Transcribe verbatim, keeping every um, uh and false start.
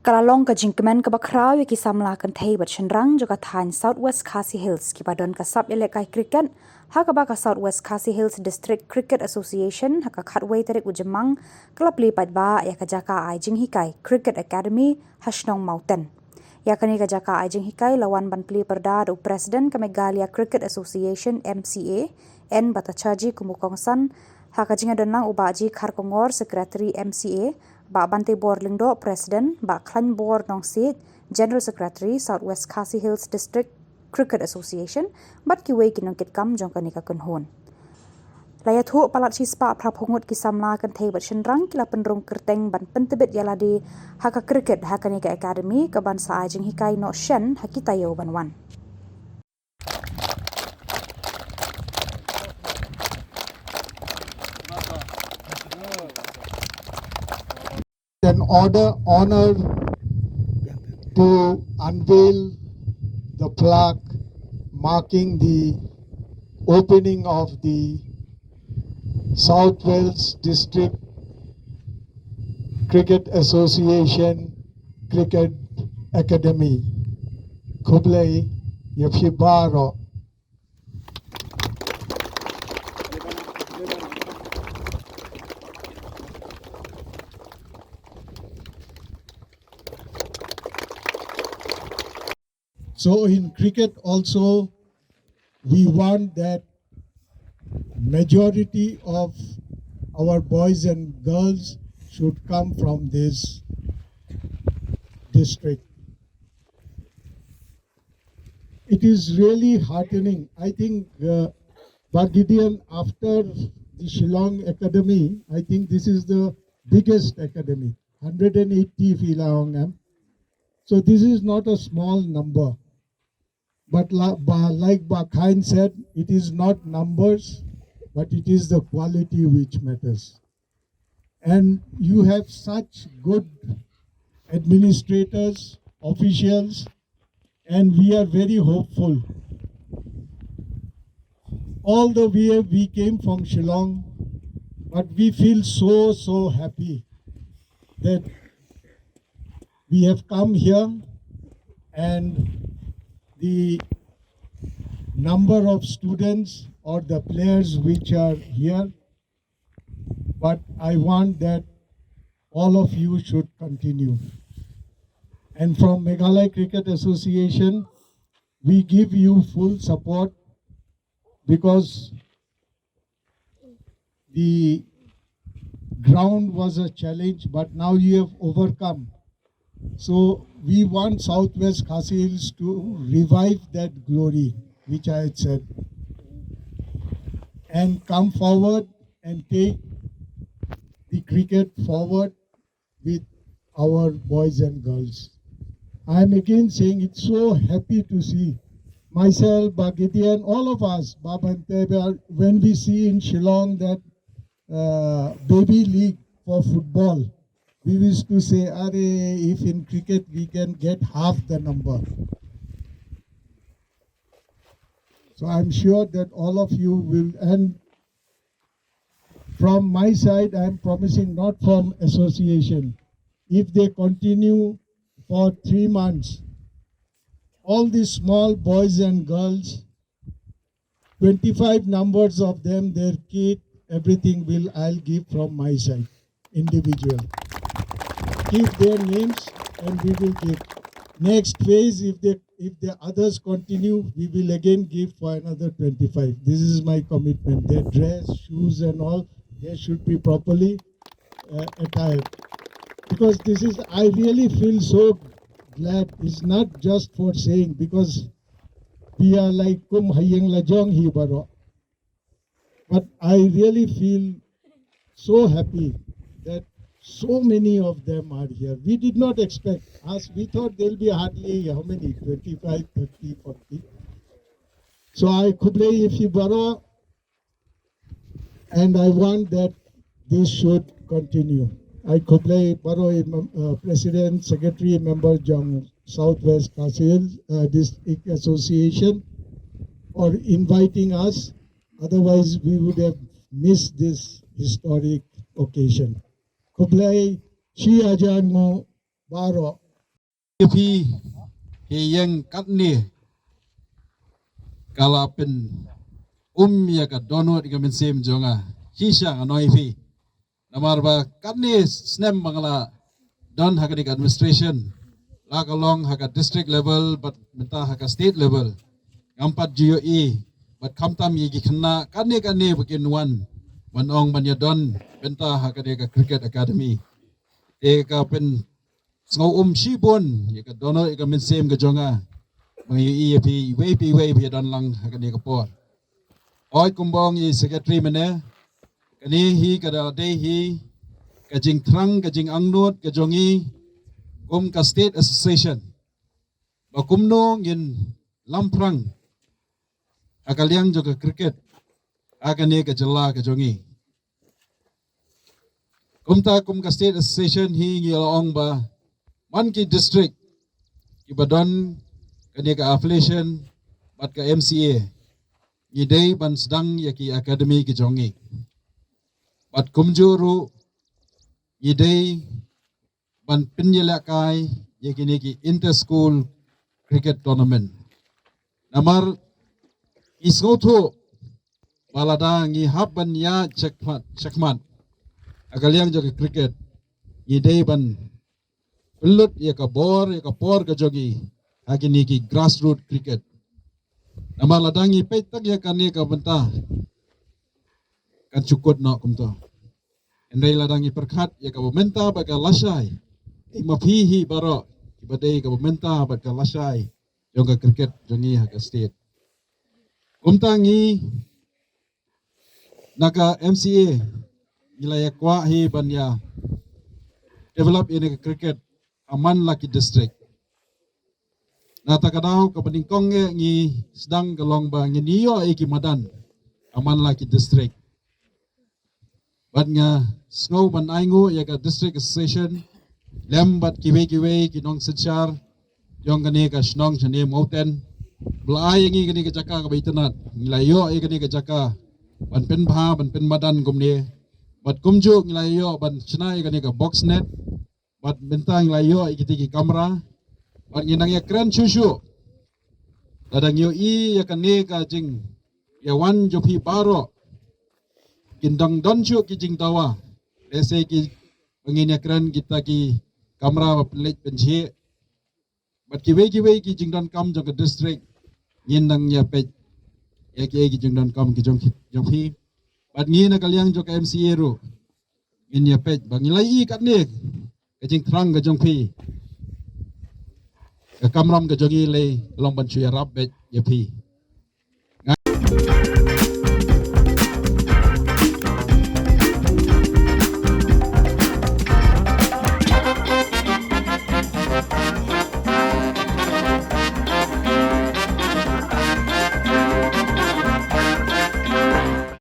Ka la long ka jingkmen kaba khraw ïa ki samla kynthei bad shynrang jong ka thaiñ South West Khasi Hills kiba don ka sap ïalehkai cricket, ha kaba ka South West Khasi Hills District Cricket Association ha ka khatwei tarik u Jymmang ka la plie paidbah ïa ka jaka ai jinghikai Cricket Academy ha shnong Mawten. Ïa kane ka jaka ai jinghikai la wan ban plie pyrda da u President ka Meghalaya Cricket Association, M C A, N Bhattacharjee kum u kongsan, ha ka jingïadonlang u Bah G Kharkongor, Secretary, M C A, Bah Bantebor Lyngdoh, President, Bah Khlaiñbor Nongsiej, General Secretary, South West Khasi Hills District Cricket Association, bad kiwei ki nongkitkam jong kane ka kynhun. La ïathuh palat shispah phra phew ngut ki samla kynthei bad shynrang ki la pynrung kyrteng ban pyntbit ïa lade ha ka cricket ha kane ka academy kaban sa ai jinghikai noh shen ha ki taïew ban wan. An order, honor to unveil the plaque marking the opening of the South Wales District Cricket Association Cricket Academy. Khublei ïa phi baroh. So in cricket also, we want that majority of our boys and girls should come from this district. It is really heartening. I think, uh, Bah Gideon, after the Shillong Academy, I think this is the biggest academy, hundred and eighty phi la ong em. So this is not a small number. But la, Bah, like Bah Khain said, it is not numbers, but it is the quality which matters. And you have such good administrators, officials, and we are very hopeful. All the way we came from Shillong, but we feel so, so happy that we have come here and the number of students or the players which are here, but I want that all of you should continue. And from Meghalaya Cricket Association, we give you full support because the ground was a challenge, but now you have overcome. So we want South West Khasi Hills to revive that glory, which I had said, and come forward and take the cricket forward with our boys and girls. I am again saying it's so happy to see myself, Bah Gideon, all of us, Bah Bantebor, when we see in Shillong that uh, baby league for football, we used to say, "Are, if in cricket we can get half the number." So I'm sure that all of you will, and from my side, I'm promising, not from association, if they continue for three months, all these small boys and girls, twenty-five numbers of them, their kit, everything will, I'll give from my side, individual. Give their names and we will give. Next phase, if they, if the others continue, we will again give for another twenty-five. This is my commitment. Their dress, shoes and all, they should be properly uh, attired. Because this is, I really feel so glad. It's not just for saying, because we are like kum ha ïing lajong hi baroh. But I really feel so happy that so many of them are here. We did not expect, as we thought there'll be hardly how many, twenty-five, thirty, forty. So I khublei ïa phi baroh, and I want that this should continue. I khublei baroh, uh, President, Secretary, member jong South West Khasi Hills, uh, District Association for inviting us. Otherwise, we would have missed this historic occasion. Khublei shihajar nguh. Baroh. Phi, hi ïeng katne ka la pyn um ïa ka dohnud ïa ka mynsiem jong nga. Shisha nga ong ïa phi. Namar ba katne snem ba nga la don ha kane ka administration, la ka long ha ka district level bad mynta ha ka state level, ngam pat ju ïohi bad khamtam ïa ki khynnah katne katne ba kin wan ban ong ban ïa don bynta ha kane ka cricket academy. Te ka pyn sngew um shibun ïa ka dohnud ïa ka mynsiem ka jong nga ba nga ïohi ïa phi iwei pa iwei phi ïa don lang ha kane ka por. Hooid, kumba ong i secretary mynne, kane hi ka da dei hi ka jingthrang ka jingangnud ka jong i kum ka state association ba kumno ngin lamphrang ha ka liang jong ka cricket ha kane ka jylla ka jong i. Kumta kum ka state association hi ngi la ong ba man ki district ki ba don kane ka affiliation bad ka M C A, ngi dei ban sdang ïa ki academy ki jong ngi. Bad kumjuh ruh ngi dei ban pynïalehkai ïa kine ki inter school cricket tournament. Namar i sngewthuh ba lada ngi hap ban ïa checkmat checkmat ha ka liang jong ka cricket, ngi dei ban pynlut ïa ka bor ïa ka por ka jong i ha kine ki grassroot cricket. Namar lada ngi peit tang ïa kane ka bynta kan shu kut noh kumta. Hynrei lada ngi pyrkhat ïa ka ba mynta bad ka lashai, i ma phi hi baroh ki ba dei ka ba mynta bad ka lashai jong ka cricket jong ngi ha ka state. Kumta ngi na ka M C A ngi la ïa kwah hi ban ïa develop ïa ka cricket ha man la ki district. Na ta ka daw ka ba nyngkong eh ngi sdang ka long ba ngin ïoh ïa ki madan ha man la ki district. Bad nga sngew ban ai nguh ïa ka district association lem bad kiwei kiwei ki nongsynshar jong kane ka shnong shane Mawten ba la ai ïa ngi kane ka jaka ka ba itynnad. Ngi la ïoh ïa kane ka jaka ban pynbha ban pynmadan kumne. Bad kumjuh ngi la ïoh ban shna ïa kane ka box net. Bad mynta ngi la ïoh ïa kiti ki kamra. Bad ngi nang ïa kren shuh shuh. Lada ngi ïohi ïa kane ka jingïawan jong phi baroh, kin dang don shuh ki jingdawa. Lehse ki ba ngin ïa kren kita ki kamra ba pynleit pynjhieh. Bad kiwei kiwei ki jingdonkam jong ka district ngin nang ïa peit ïa ki, ïa ki jingdonkam ki jong ki, jong phi. Bad ngi na ka liang jong ka M C A ruh ngin ïa peit ba ngi la ïohi katne ka jingthrang ka jong phi. Ka kamram ka jong ngi lei long ban shu ïarap beit ïa phi.